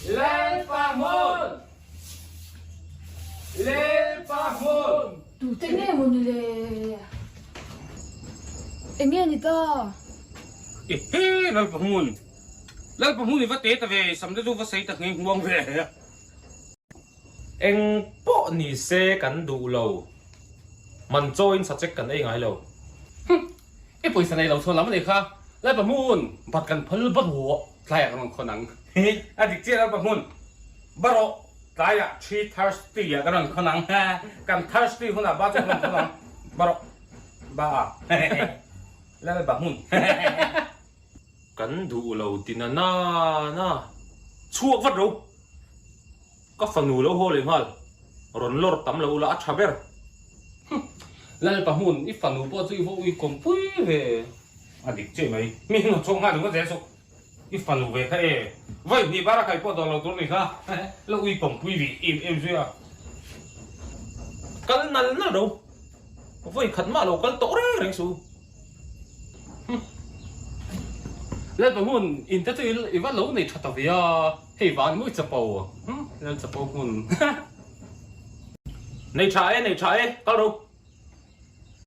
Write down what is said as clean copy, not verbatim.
Lalpa hmun! Lalpa hmun! Tute nge maw ni le? Enge ni ta? Ehe Lalpa hmun! Lalpa hmun i va te ta ve, sam te chu va sei ta nghe huang ve. Eng pawh ni se kan duh lo, man chawiin sachek kan ei ngai lo. Hum! I pawisa nei lo chhuan lam a nih kha, Lalpa hmun bat kan phal bat rawh, tlaiah kan rawn khawn ang. A dik chiah Lalpa hmun ba rawh, tlaiah thi thirsty ah kan rawn khawn ang, kan thirsty hunah ba chu kan rawn khawn ang, ba rawh, ba a, Lalpa hmun. Kan duh lo ti na na na, chhuak vat ro. Ka fanu lo haw leh nghal, rawn lawr tam lo ula a tha ber. Humm, Lalpa hmun, i fanu pawh chu i va ui kawmpui ve. A dik chiah mai, mi hnu chhuak nghal ringawt zel chu i fanu ve kha e. Vawi hnih bara kai pawh dawr lo tur ni kha, la ui kawmpui ve em em zui a. Kal nal nal ro, vawi khat mah lo kal tawh reng reng su. Lalpa hmun in te chu i va lo nei tha ta ve a, hei van mawi chapo lal chapo hmun. Nei tha e, nei tha e, kal ro.